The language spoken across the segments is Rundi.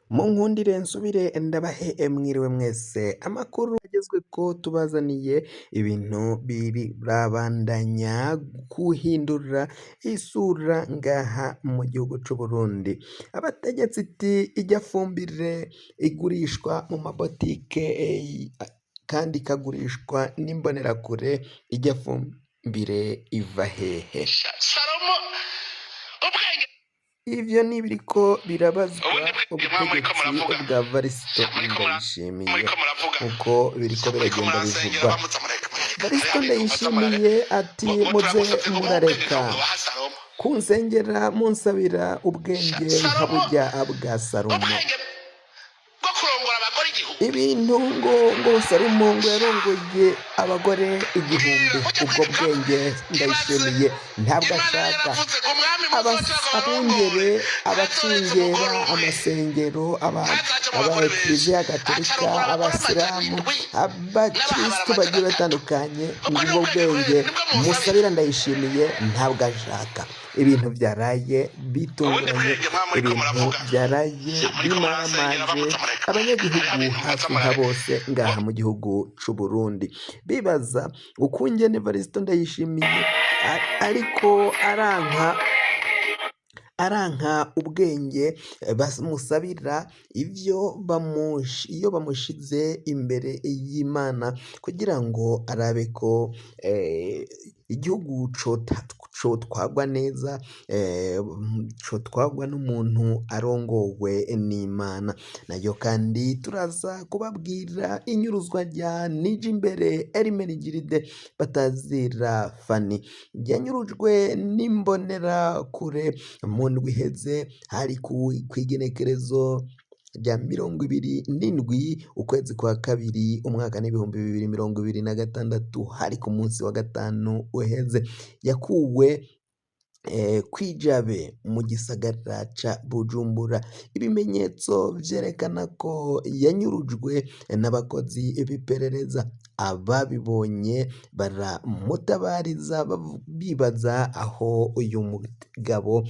Munkundire nsubire ndabahe mwiriwe mwese. Amakuru agezweko tubazaniye, ibintu birabandanya guhindura isura ngaha mu gihugu c'Uburundi. Abategetsi iti irya fumbire igurishwa mu mabotike kandi ikagurishwa n'imbonerakure, irya fumbire iva hehe? Salomo ubwenge. Ivyo nibiriko birabazwa Ubundi bwenge muba muriko ubutegetsi muravuga. bwa Varisito Muriko Ndayishimiye, muriko muravuga, uko biriko muriko biragenda murasengera bivugwa. Bamuza mureka murareka. Varisito Hariho ibintu muza murareka. Ndayishimiye ati muze Turagusabye ngo muhe ubwenge murareka nkabubaha Salomo. kunsengera munsabira ubwenge nka Salomo burya bwa Salomo. Ubwenge bwo kurongora abagore 1000. Ibintu ngo Salomo ngo yarongoye abagore 1000, Mbwira ujya ubwo kwiga bwenge ibaze. Ndayishimiye ntabwo Imana yari ashaka. yaravuze ngo umwami muzoca ngo Abungere barongore ntazoretse abacungera umugore umwe, amasengero, ntazaje mu aba bagore benshi, Kiliziya Gatolika, acarongora abagore amajana Abasilamu, 7 abakristu n'abahabara bagiye 300. batandukanye, Ubwo ngubwo ni ubwenge bwenge nibwo munsabira. Musabira Ndayishimiye ntabwo ashaka. Ibintu byaraye Ubundi bitunguranye, bwenge muba muriko ibintu muravuga, byaraye muriko muransengera bimaramaje bamuza mureka. abanyagihugu Hariho ibintu muza hafi nka murareka. bose ngaha mu gihugu c'u Burundi, bibaza ukungene Varisito Ndayishimiye ariko aranka ubwenge bamusabira ivyo iyo bamushize imbere y'Imana kugira ngo arabe ko igihugu cotwagwa neza, cotwagwa n'umuntu arongowe n'Imana. Nayo kandi turaza kubabwira inyuruzwa rya Nijimbere Hermenegilde batazira Fani, yanyurujwe n'imbonerakure mu ndwi iheze, hari kw'igenekerezo rya 27 ukwezi kwa kabiri umwaka n'2026, hari ku munsi wa gatanu uheze. Yakuwe kw'ijabe mu gisagara ca Bujumbura. Ibimenyetso vyerekana ko yanyurujwe n'abakozi b'iperereza. Ababibonye baramutabariza bibaza aho uyu mugabo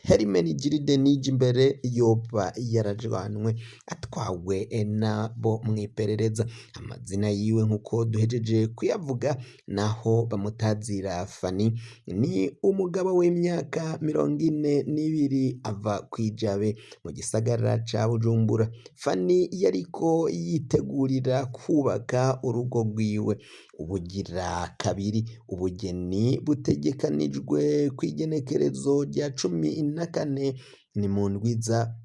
Hermenegilde Nijimbere yoba yarajanywe atwawe nabo mw'iperereza. Amazina yiwe nk'uko duhejeje kuyavuga, naho bamutazira Fani, ni umugabo w'imyaka 42 ava kw'ijabe mu gisagara ca Bujumbura. Fani yariko yitegurira kubaka urugo rwiwe ubugira kabiri. Ubugeni butegekanijwe kw'igenekerezo rya 14, ni mu ndwiza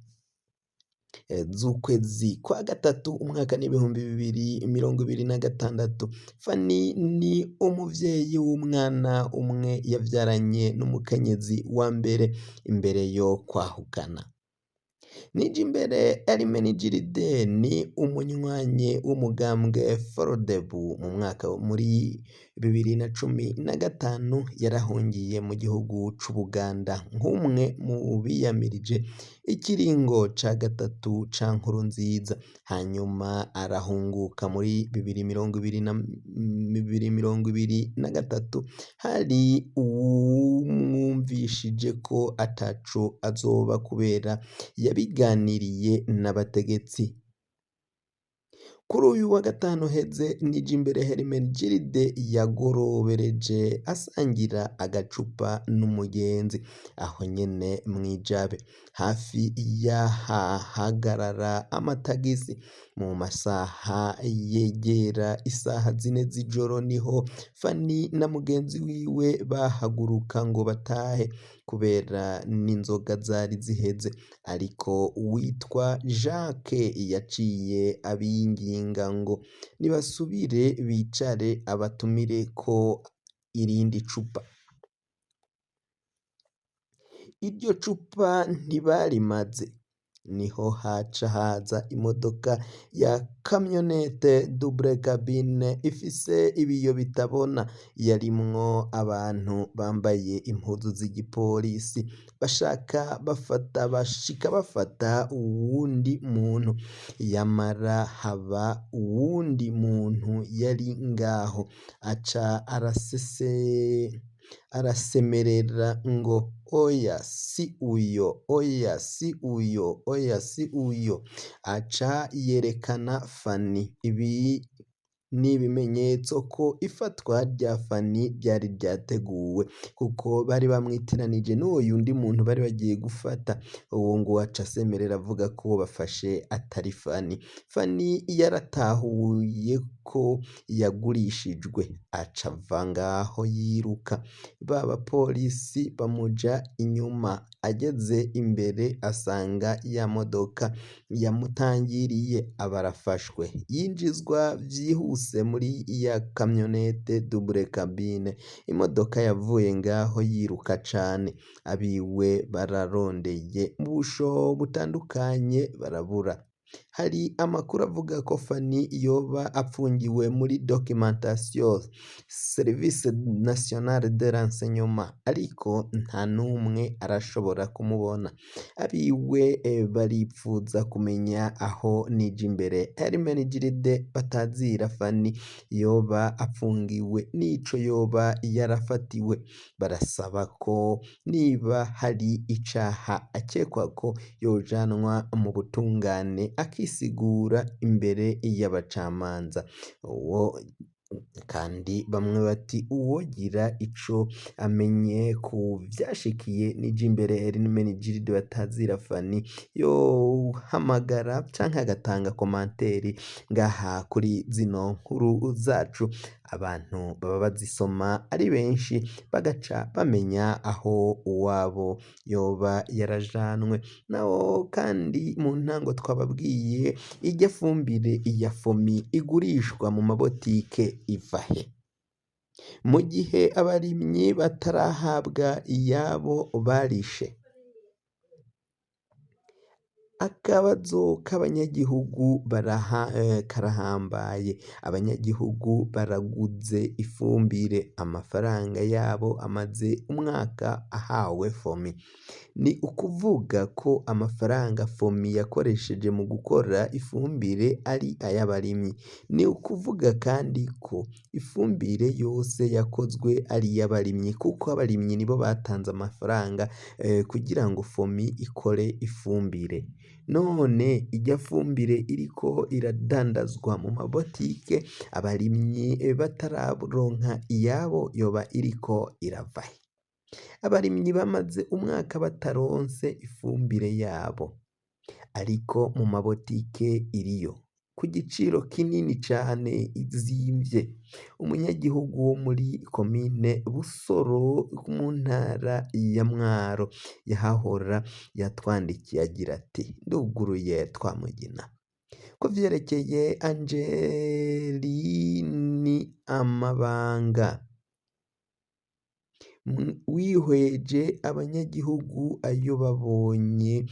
z'ukwezi kwa gatatu umwaka n'2026. Fani ni umuvyeyi w'umwana umwe yavyaranye n'umukenyezi wa mbere imbere yo kwahukana. Nijimbere Hermenegilde ni umunywanyi w'umugambwe Forodebu. Mu mwaka muri 2015 yarahungiye mu gihugu c'Ubuganda nk'umwe mu biyamirije ikiringo ca gatatu ca Nkurunziza, hanyuma arahunguka muri 2020 na 2023. Hari uwumwumvishije ko ataco azoba kubera yabiganiriye n'abategetsi. Kuri uyu wa gatanu uheze, Nijimbere Hermenegilde yagorobereje asangira agacupa n'umugenzi aho nyene mw'ijabe, hafi y'ahahagarara amatagisi. Mu masaha yegera isaha 4 z'ijoro niho Fani na mugenzi wiwe bahaguruka ngo batahe kubera n'inzoga zari ziheze, ariko uwitwa Jacques yaciye abinginga ngo nibasubire bicare abatumire ko irindi cupa. Iryo cupa ntibarimaze, niho haca haza imodoka ya kamyonete double cabine ifise ibiyo bitabona, yarimwo abantu bambaye impuzu z'igipolisi, bashaka bafata bashika bafata uwundi muntu, yamara haba uwundi muntu yari ngaho aca arasese. Arasemerera ngo oya si uyo, oya si uyo, oya si uyo. Aca yerekana Fani. Ibi ni ibimenyetso ko ifatwa rya Fani ryari ryateguwe, kuko bari bamwitiranije n'uwo yundi muntu bari bagiye gufata. Uwo ngo aca asemerera avuga ko uwo bafashe atari Fani. Fani yaratahuye ko yagurishijwe, aca ava ngaho yiruka. Ba bapolisi bamuja inyuma, ageze imbere asanga ya modoka yamutangiriye, aba arafashwe. Yinjizwa vyihuse muri ya kamyonete double cabine. Imodoka yavuye ngaho yiruka cane. Abiwe bararondeye mu busho butandukanye barabura. Hari amakuru avuga ko Fani yoba apfungiwe muri documentation Service Nationale de Renseignement, ariko nta n'umwe arashobora kumubona. Abiwe baripfuza kumenya aho Nijimbere Hermenegilde batazira Fani yoba apfungiwe n'ico yoba yarafatiwe. Barasaba ko niba hari icaha akekwa ko yojanwa mu butungane akisigura imbere y'abacamanza. Uwo kandi bamwe bati uwogira ico amenye ku vyashikiye Nijimbere Hermenegilde batazira Fani yohamagara canke agatanga komanteri ngaha kuri zino nkuru zacu. Abantu baba bazisoma ari benshi bagaca bamenya aho uwabo yoba yarajanwe. Naho kandi mu ntango twababwiye irya fumbire ya Fomi igurishwa mu mabotike iva he? Mu gihe abarimyi batarahabwa iyabo barishe. Akabazo k'abanyagihugu karahambaye. Abanyagihugu baraguze ifumbire, amafaranga yabo amaze umwaka ahawe Fomi. Ni ukuvuga ko amafaranga Fomi yakoresheje mu gukora ifumbire ari ay'abarimyi. Ni ukuvuga kandi ko ifumbire yose yakozwe ari iy'abarimyi, kuko abarimyi nibo batanze amafaranga kugira ngo Fomi ikore ifumbire. None irya fumbire iriko iradandazwa mu mabotike abarimyi batararonka iyabo yoba iriko irava he? Abarimyi bamaze umwaka bataronse ifumbire yabo, ariko mu mabotike iriyo ku giciro kinini cane izimvye. Umunyagihugu wo muri komine Busoro mu ntara ya Mwaro yahahora yatwandikiye agira ati nduguruye Twamugina. Ku vyerekeye Angeline amabanga, wihweje abanyagihugu ayo babonye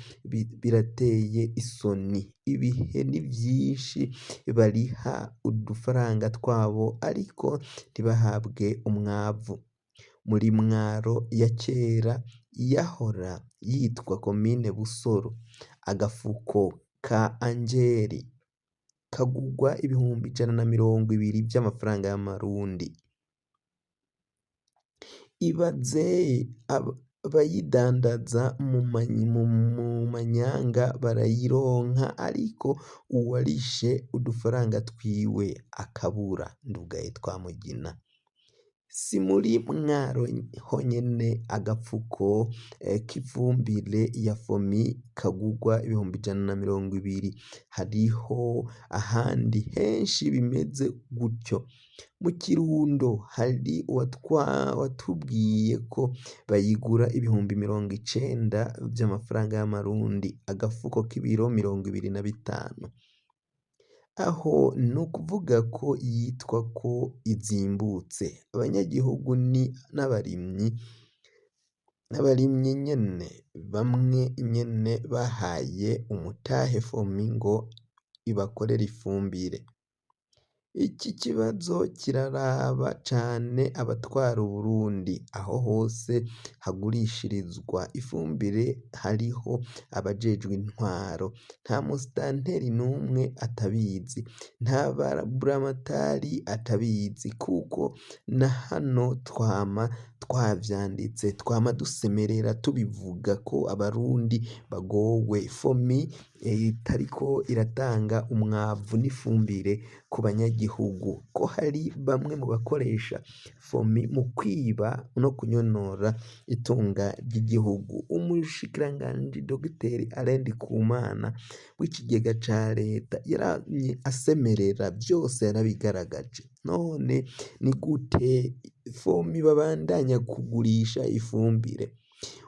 birateye isoni. Ibihe ni vyinshi bariha udufaranga twabo ariko ntibahabwe umwavu. Muri Mwaro ya kera yahora yitwa komine Busoro, agafuko ka Angeli kagugwa 120,000 vy'amafaranga y'amarundi. Ibaze abayidandaza mu manyanga barayironka, ariko uwarishe udufaranga twiwe akabura. Ndugaye Twamugina. Si muri Mwaro honyene agafuko k'ifumbire ya Fomi kagugwa 120,000, hariho ahandi henshi bimeze gutyo. Mu Kirundo hari uwatubwiye ko bayigura 90,000 vy'amafaranga y'amarundi, agafuko k'ibiro 25. Aho ni ukuvuga ko yitwa ko izimbutse. Abanyagihugu ni n'abarimyi nyene bamwe nyene bahaye umutahe Fomi ngo ibakorere ifumbire. Iki kibazo kiraraba cane abatwara Uburundi, aho hose hagurishirizwa ifumbire hariho abajejwe intwaro. Nta musitanteri n'umwe atabizi, nta buramatari atabizi, kuko na hano twama twavyanditse, twama dusemerera tubivuga ko abarundi bagowe. Fomi itariko iratanga umwavu n'ifumbire ku banyagihugu, ko hari bamwe mu bakoresha Fomi mu kwiba no kunyonora itunga ry'igihugu. Umushikiranganji Dogiteri Alain Ndikumana w'ikigega ca leta yaramye asemerera, vyose yarabigaragaje. None ni gute Fomi babandanya kugurisha ifumbire?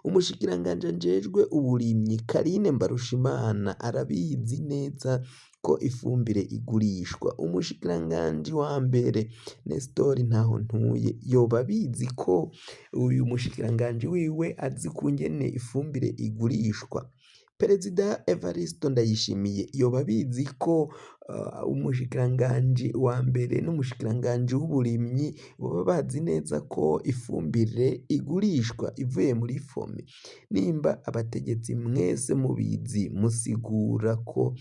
Umushikiranganji ajejwe uburimyi Karine Mbarushimana arabizi neza ko ifumbire igurishwa. Umushikiranganji wa mbere Nestor Ntahontuye yoba abizi ko uyu mushikiranganji wiwe azi kungene ifumbire igurishwa. Perezida Evaristo Ndayishimiye yoba abizi ko umushikiranganji wa mbere n'umushikiranganji w'uburimyi boba bazi neza ko ifumbire igurishwa ivuye muri Fomi. Nimba abategetsi mwese mubizi musigura ko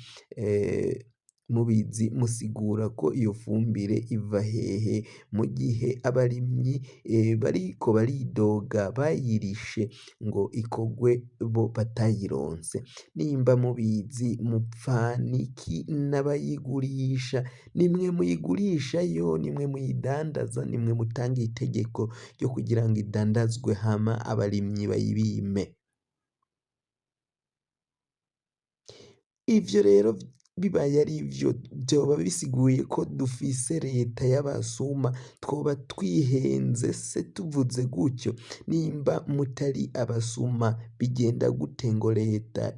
mubizi musigura ko iyo fumbire iva hehe, mu gihe abarimyi bariko baridoga bayirishe ngo ikogwe bo batayironse. Nimba mubizi mupfaniki n'abayigurisha? Nimwe muyigurisha yo, nimwe muyidandaza, nimwe mutanga itegeko ryo kugira ngo idandazwe hama abarimyi bayibime. Ivyo rero bibaye ari ivyo, vyoba bisiguye ko dufise leta y'abasuma. Twoba twihenze se tuvuze gutyo? Nimba mutari abasuma bigenda gute ngo leta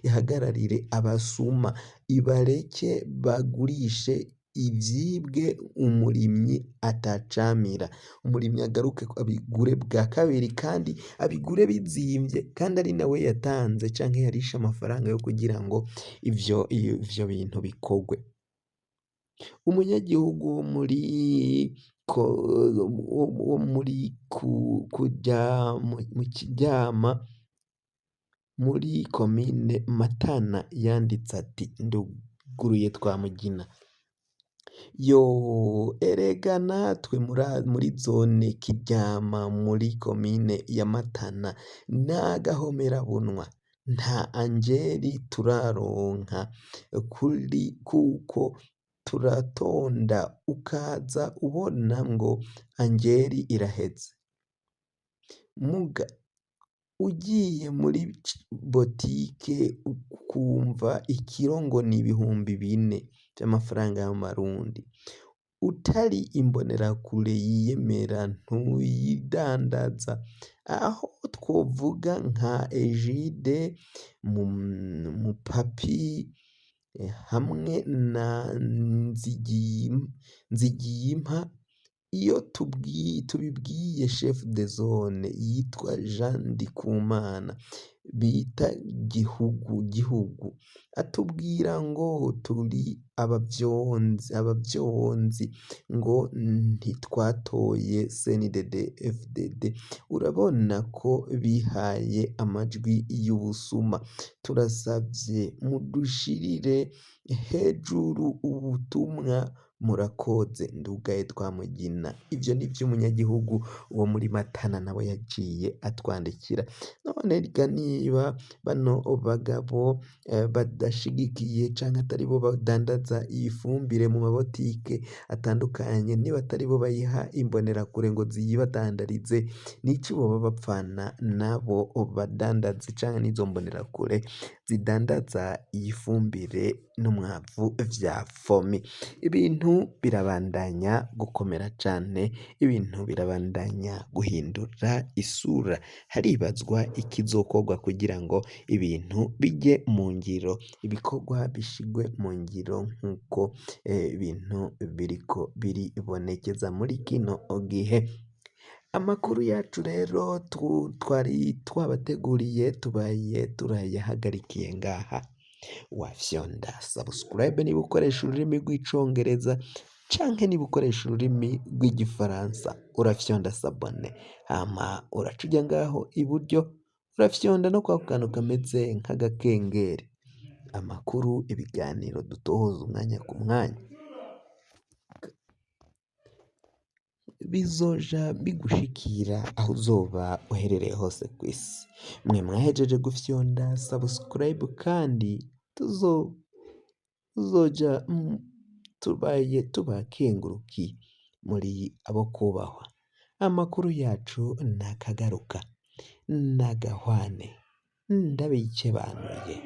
ihagararire abasuma, ibareke bagurishe ivyibwe umurimyi atacamira? Umurimyi agaruke abigure bwa kabiri, kandi abigure bizimvye, kandi ari nawe yatanze canke yarishe amafaranga yo kugira ngo ivyo bintu bikogwe. Umunyagihugu wo muri wo muri kuja mu Kiryama muri komine Matana yanditse ati: nduguruye Twamugina. Yo erega natwe muri zone Kiryama muri komine ya Matana n'agahomerabunwa, nta angeri turaronka kuri, kuko turatonda ukaza ubona ngo angeri iraheze. Muga ugiye muri botike ukumva ikiro ngo ni 4000 vy'amafaranga y'amarundi, utari imbonerakure yiyemera ntuyidandaza. Aho twovuga nka Egide Mupapi hamwe na Nzigiyimpa. Iyo tubibwiye chef de zone yitwa Jean Ndikumana bita Gihugu Gihugu, atubwira ngo turi abavyonzi, ngo ntitwatoye CNDD FDD. Urabona ko bihaye amajwi y'ubusuma. Turasavye mudushirire hejuru ubutumwa, murakoze. Ndugaye Twamugina. Ivyo ni vy'umunyagihugu wo muri Matana nawe yaciye atwandikira. None rega niba bano bagabo badashigikiye canke atari bo badandaza iyi fumbire mu mabotike atandukanye, niba atari bo bayiha imbonerakure ngo ziyibadandarize, niki boba bapfana nabo badandaze canke n'izo mbonerakure zidandaza iyi fumbire n'umwavu vya Fomi? Ibintu birabandanya gukomera cane, ibintu birabandanya guhindura isura. Haribazwa ikizokorwa kugira ngo ibintu bije mu ngiro, ibikorwa bishigwe mu ngiro nk'uko ibintu biriko biribonekeza muri kino gihe. Amakuru yacu rero twari twabateguriye tubaye turayahagarikiye ngaha. Wafyonda subscribe niba ukoresha ururimi rw'icongereza canke niba ukoresha ururimi rw'igifaransa urafyonda s'abonner, hama uraca uja ngaho iburyo urafyonda no kwa kantu kameze nk'agakengeri. Amakuru, ibiganiro dutohoza umwanya ku mwanya. bizoja bigushikira aho uzoba uherereye hose kw'isi. Mwe mwahejeje gufyonda subscribe kandi tuzoja tubaye tubakengurukiye muri abo kubahwa. Amakuru yacu nakagaruka, nagahwane, ndabikebanuye.